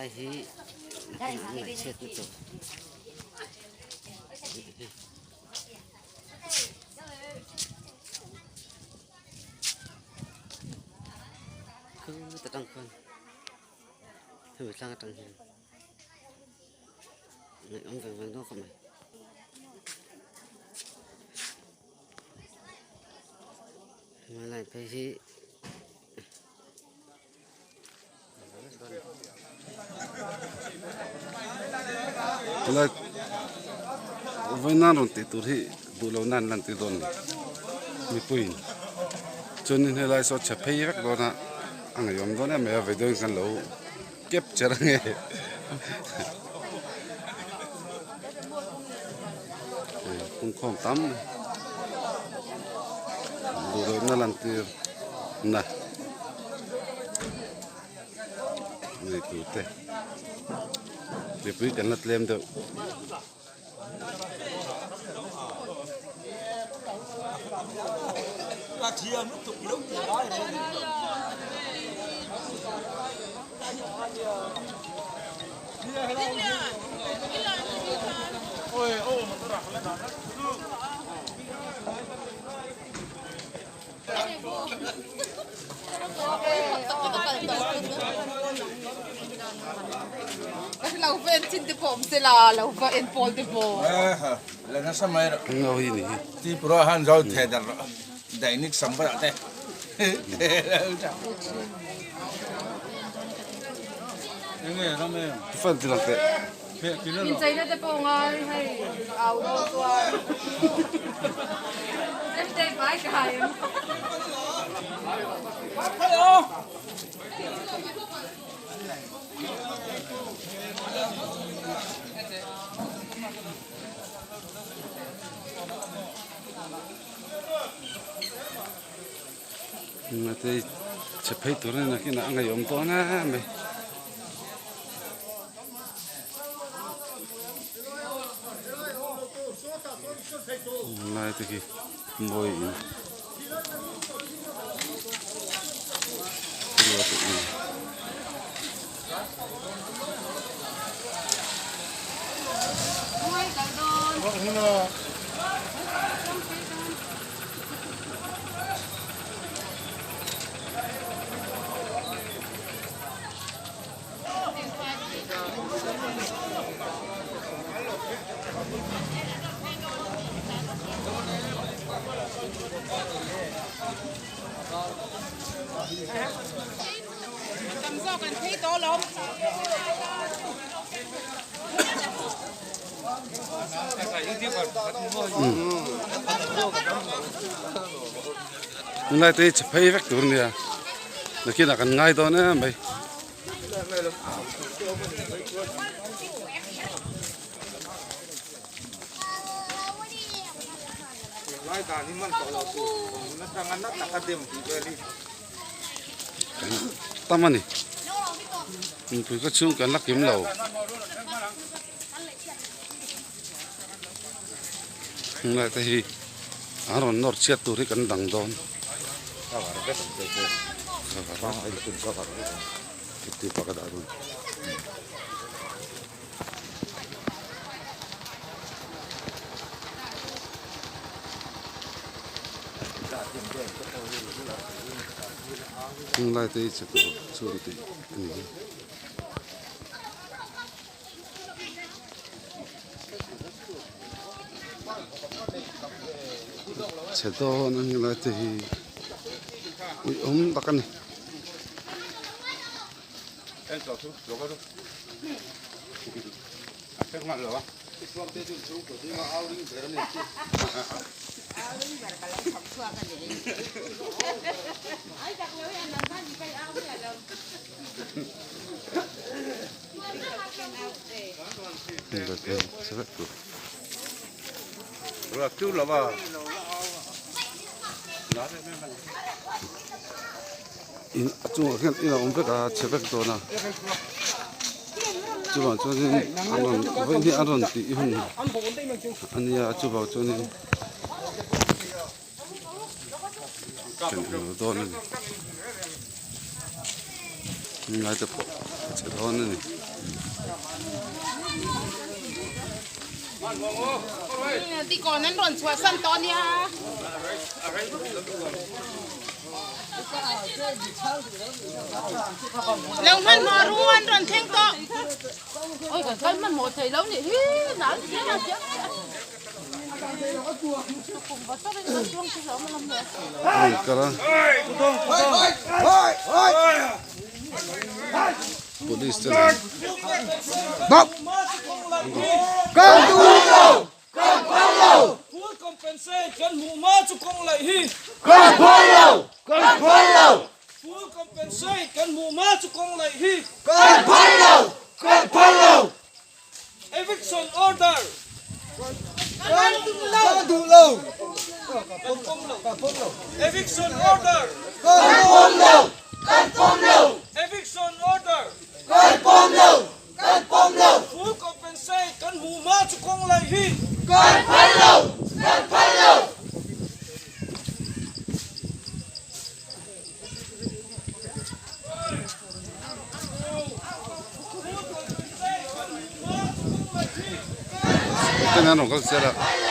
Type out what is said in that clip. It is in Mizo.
Helai hi an ngaihchhiat na tur Khut atang khuan hemi tlang atang hian ngaihawm veng veng dawn khawp mai. Helai phei hi. Helai vawiin rawn tih tur hi duh lo nan lan tir dawn a ni mipuiin chuanin helai saw chhe phei vek dawn a a ngaihawm dawn em mai a video in kan lo capture ange pungkhawm tam duh loh na lan tir na. Nei tur te mipui kan la tlem deuh. Fan ti lang teh. Chhe phei tur a ni nakinah a ngaihawm dawn em mai. Lai te khi mawi in Tunlai te hi chhe phei vek tur a nia nakinah kan ngai dawn em mai. Tam a ni mipui ka chhung kan la kim lo. Tunlai te hi an rawn nawr chhiat tur hi kan dang dawn. Tunlai te hi chhe tur chhung tih a ni. Chhe dawn a ni lai te hi ui awm tak a ni. In a chungah khian in a awm vek a chhe vek dawn a chuvang chuanin an rawn vawiin hi an rawn tih hun a nia chuvang chuanin kan en lo dawn a ni heng lai te pawh a chhe dawn a ni. Rawn kal a police te nen Eviction order! Kan duh lo! Kan pawm lo! Kan pawm lo! Eviction order! Kan pawm lo! Kan pawm lo! Eviction order! Kan pawm lo! Kan pawm lo! Full compensate kan hmuh hma chu kawng laih hi! Kan phal lo! Kan phal lo! Ten an rawn kal chial a.